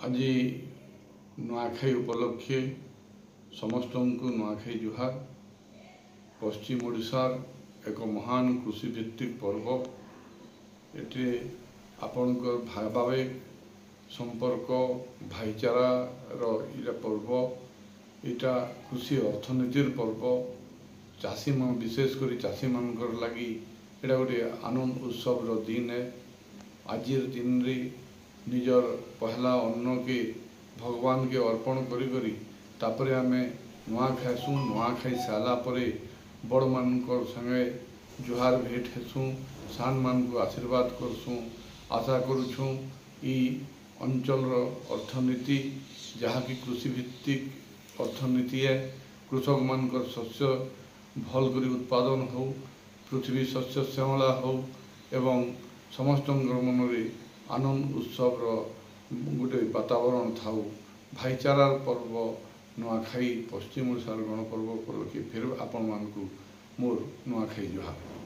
ଆଜି ନୂଆଖାଇ ଉପଲକ୍ଷେ ସମସ୍ତଙ୍କୁ ନୂଆଖାଇ ଜୁହାର। ପଶ୍ଚିମ ଓଡ଼ିଶାର ଏକ ମହାନ କୃଷିଭିତ୍ତିକ ପର୍ବ। ଏଥିରେ ଆପଣଙ୍କର ଭାବାବେଗ, ସମ୍ପର୍କ, ଭାଇଚାରାର ଏଇଟା ପର୍ବ। ଏଇଟା କୃଷି ଅର୍ଥନୀତିର ପର୍ବ। ଚାଷୀ, ବିଶେଷ କରି ଚାଷୀମାନଙ୍କର ଲାଗି ଏଇଟା ଗୋଟେ ଆନନ୍ଦ ଉତ୍ସବର ଦିନ ଏ। ଆଜିର ଦିନରେ ନିଜର ପହଲା ଅନ୍ନକେ ଭଗବାନକେ ଅର୍ପଣ କରି କରି ତାପରେ ଆମେ ନୂଆ ଖାଇସୁଁ। ନୂଆ ଖାଇ ସାରିଲା ପରେ ବଡ଼ମାନଙ୍କର ସାଙ୍ଗେ ଜୁହାର ଭେଟ ହେସୁଁ, ସାନମାନଙ୍କୁ ଆଶୀର୍ବାଦ କରସୁଁ। ଆଶା କରୁଛୁଁ ଇ ଅଞ୍ଚଳର ଅର୍ଥନୀତି, ଯାହାକି କୃଷିଭିତ୍ତିକ ଅର୍ଥନୀତି ଏ, କୃଷକମାନଙ୍କର ଶସ୍ୟ ଭଲ କରି ଉତ୍ପାଦନ ହଉ, ପୃଥିବୀ ଶସ୍ୟ ଶ୍ୟାମଳା ହଉ ଏବଂ ସମସ୍ତଙ୍କର ମନରେ ଆନନ୍ଦ ଉତ୍ସବର ଗୋଟେ ବାତାବରଣ ଥାଉ। ଭାଇଚାରାର ପର୍ବ ନୂଆଖାଇ, ପଶ୍ଚିମ ଓଡ଼ିଶାର ଗଣପର୍ବ ଉପଲକ୍ଷେ ଫେର ଆପଣମାନଙ୍କୁ ମୋର ନୂଆଖାଇ ଜୁହାର।